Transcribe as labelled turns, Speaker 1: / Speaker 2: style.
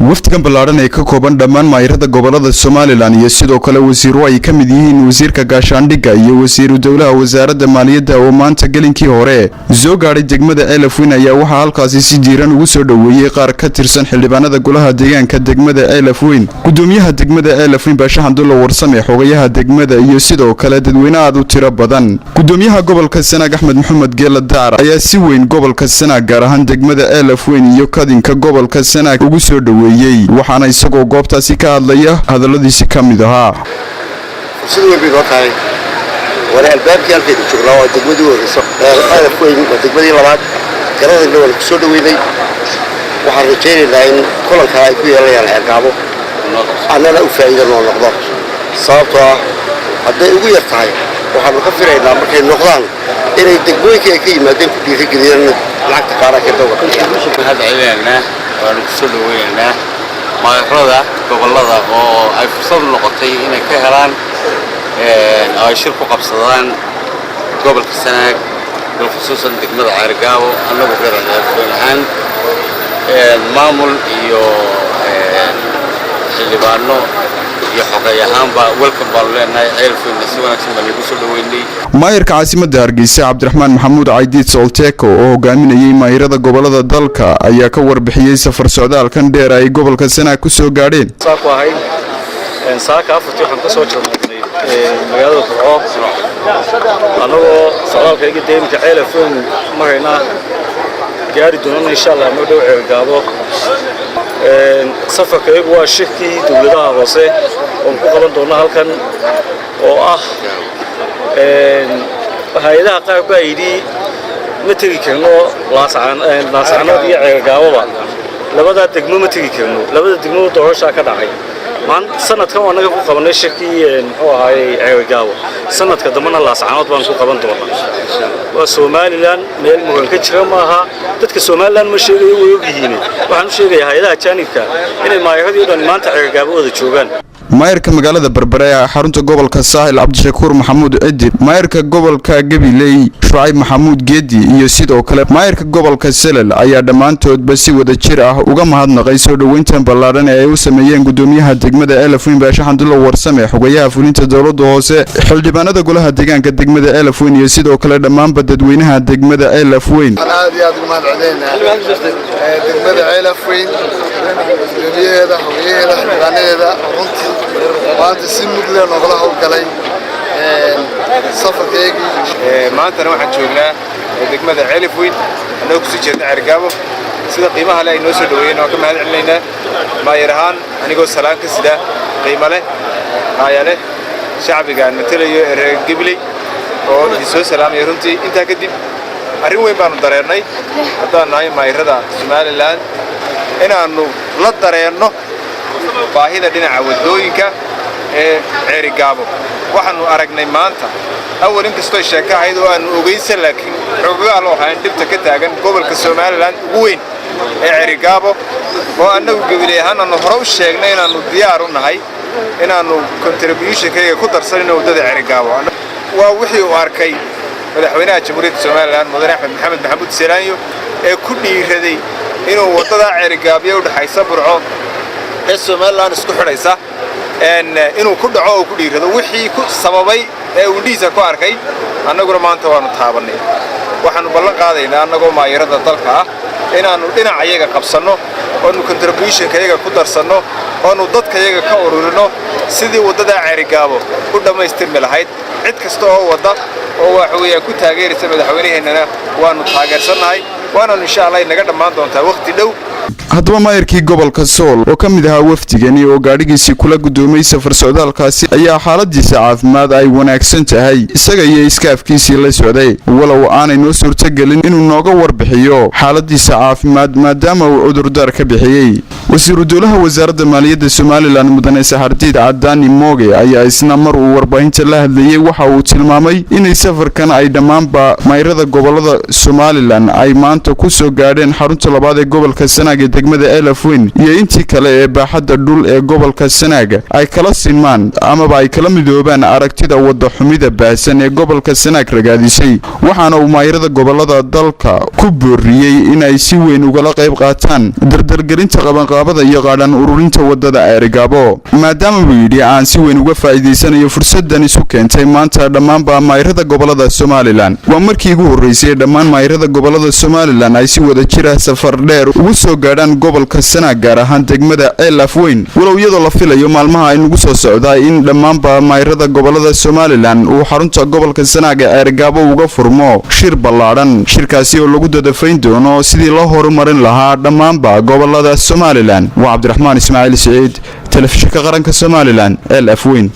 Speaker 1: Wafdigan ballaadhan ee ka kooban dhammaan maayirada gobolada Somaliland iyo sidoo kale wasiiro ay ka mid yihiin wasiirka gaashaandhigga iyo wasiiru dowlaha wasaaradda maaliyadda oo maanta gelinkii hore soo gaadhay degmada Ceelafweyn ayaa waxaa halkaasi si diiran ugu soo dhoweeyey qaar ka tirsan xildhibaanada golaha deegaanka degmada Ceelafweyn, gudoomiyaha degmada Ceelafweyn Baashe Xamdulla Warsame, xogayaha degmada iyo sidoo kale dadweyne aad u tiro badan. Gudoomiyaha gobolka Sanaag Axmed Maxamed Geela Daar ayaa si weyn gobolka Sanaag, gaar ahaan degmada Ceelafweyn iyo kadinka gobolka Sanaag, ugu soo dhoweeyey, waxaana isagoo goobtaasi ka hadlaya hadalladiisi ka mid ahaa:
Speaker 2: Fursad weyn bay noo tahay. Waana albaabkii halkaynu joognaa, waa degmadii horeyso Ceelafweyn, waa degmadii labaad. Garadayna waan ku soo dhoweynay. Waxaan rajaynaynaa in kulankaa ay ku yeelanayaan Ceergaabo annana u faa'iida noo noqdo, sababtoo ah hadday ugu yar tahay waxaanu ka filaynaa markay noqdaan inay degmooyinkii ay ka yimaadeen ku dhiirigeliyaan lacagta qaaraanka dowga.
Speaker 3: Mahad celinaynaa, waanu ku soo dhaweynaynaa maayarada gobollada oo ay fursad u noqotay inay ka helaan oo ay shir ku qabsadaan gobolka Sanaag, bilkhusuusan degmada Ceerigaabo. Annagu reer Ceelafweyn ahaan, maamul iyo xildhibaano iyo xogay ahaanba, welcome baanu leenahay. Ceelafweynna si wanaagsan baan lagu soo dhaweynay.
Speaker 1: Maayirka caasimadda Hargeysa Cabdiraxmaan Maxamuud Caydiid Solteko oo hogaaminayey maayirada gobolada dalka ayaa ka warbixiyey safar socdaalkan dheer ay gobolka Sanaag ku soo gaadheen.
Speaker 4: Ku ahayd saaka 4-tii waxaan ka soo jarmaadnay magaalada Burco, annagoo socdaalkayga dee iminka Ceelafweyn maraynaa, gaari doonana insha Allah mar dhow Ceergaabo. Safarkaygu waa shirkii dowladaha hoose oon ku qaban doonno halkan, oo ah hay-adaha qaar baa yidhi ma tegi karno Laascanood iyo Ceergaaboba, labadaa degmo ma tegi karno, labada degmo doorashaa ka dhacay. Sanadkan waa naga ku qabanay shirkii, muxuu ahaayey, Ceerigaabo. Sanadka dambena Laascanood baan ku qaban doonaa. Waa Somaliland, meel muran ka jira maaha. Dadka Somaliland ma sheegayo, way ogyihiin. Waxaan u sheegayaa hay-adaha jaanibka inay maayaradii o dhan maanta Ceerigaabo wada joogaan.
Speaker 1: Maayarka magaalada Berbere ee xarunta gobolka Saaxil Cabdishakuur Maxamuud Cidin, maayarka gobolka Gabiley Shucayb Maxamuud Geedi iyo sidoo kale maayarka gobolka Selel ayaa dhammaantoodba si wada jir ah uga mahadnaqay soo dhoweyntan ballaadhan ee ay u sameeyeen gudoomiyaha degmada Ceelafweyn Baashe Xamdulla Warsame, xogayaha fulinta dowladda hoose, xildhibaanada golaha deegaanka degmada Ceelafweyn iyo sidoo kale dhammaanba dadweynaha degmada Ceelafweyn.
Speaker 5: Aad iyo aad ugu mahad celinaynaa degmada Ceelafweyn, gudoomiyaheeda, xogayaheeda, xildhibaanadeeda oo runtii maanta si mug leh noogala howlgalay safarkaygii.
Speaker 6: Maantana waxaan joognaa degmada Ceelafweyn, annagoo kusii jeedna Ceergaabo. Sida qiimaha leh ay noo soo dhaweeyeen waan ka mahad celinaynaa. Maayar ahaan, anigoo salaan ka sida qiimo leh, qaaya leh, shacbiga aan matelayo ee reer Gabiley oo idin soo salaamaya runtii. Intaa kadib, arrin weyn baanu dareennay haddaan nahay maayarada Somaliland, inaannu la dareenno baahida dhinaca waddooyinka ee Ceerigaabo. Waxaannu aragnay maanta, awal inkastoo sheeko ahayd oo aannu ogeysan, laakiin xoogagaa loo ahayn dhibta ka taagan gobolka Somaliland ugu weyn ee Ceerigaabo, oo annagu Gabiley ahaan aanu hore u sheegnay inaannu diyaar u nahay inaannu contributionkayga ku darsanayno waddada Ceerigaabo. Waa wixii uu arkay madaxweynaha Jamhuuriyadda Somaliland, Mudane Axmed Maxamed Maxamuud Silaanyo, ee ku dhiiraday inuu waddadaa Ceerigaabyo u dhexaysa Burco ee Somaliland isku xidhaysa inuu ku dhaco oo ku dhiirado. Wixii ku sababay ee uu indhihiisa ku arkay annaguna maanta waannu taabannay. Waxaannu ballan qaadaynaa, annagoo maayarada dalka ah, inaannu dhinac iyaga qabsanno, oonu contributionka iyaga ku darsanno, oonu dadka iyaga ka ururino sidii waddadaa Ceerigaabo u dhammaystirmi lahayd. Cid kasta oo wadda oo waxa weeyaan ku taageeraysa madaxweynaheennana waannu taageersannahay, waanaanu insha Allah inaga dhammaan doontaa wakhti dhow.
Speaker 1: Haddaba, maayarkii gobolka Sool oo ka mid ahaa wafdigani oo gaadhigiisii kula gudoomay safar socdaalkaasi ayaa xaaladiisa caafimaad ay wanaagsan tahay, isaga iyo iskaafkiisii la socday, walow aanay noo suurtogelin inuu nooga warbixiyo xaaladiisa caafimaad maadaama uu cudurdaar ka bixiyey. Wasiiru dowlaha wasaaradda maaliyadda Somaliland Mudane Saxardiid Cadaani Mooge ayaa isna mar uu warbaahinta la hadlayey waxa uu tilmaamay inay safarkan ay dhammaanba mayrada gobolada Somaliland ay maanta ku soo gaadheen xarunta labaad ee gobolka Sanaag ee degmada Ceelafweyn iyo intii kale ee baaxadda dhul ee gobolka Sanaag ay kala sinmaan amaba ay kala midoobaan aragtida wadda xumida baahsan ee gobolka Sanaag ragaadisay. Waxaana uu maayarada gobolada dalka ku booriyey inay si weyn ugala qayb qaataan dardargelinta qabanqaabada. Qabanqaabada iyo qaadhaan ururinta wadada Ceerigaabo, maadaama, buu yidhi, aan si weyn uga faa'iidaysanayo fursadan isu keentay maanta dhammaanba maayirada gobolada Somalilan. Waa markii ugu horreysay dhammaan maayirada gobolada Somalilan ay si wada jira safar dheer ugu soo gaadhaan gobolka Sanaag, gaar ahaan degmada Ceel Afweyn, walow iyadoo la filayo maalmaha ay nagu soo socdaa in dhammaanba maayirada gobolada Somalilan uu xarunta gobolka Sanaag ee Ceerigaabo uga furmo shir ballaadhan, shirkaasi oo lagu dadafayn doono sidii loo horumarin lahaa dhammaanba gobolada Somalilan. Waa Cabdiraxmaan Ismaaciil Siciid, Telefishinka Qaranka Somalilan, Ceel Afweyn.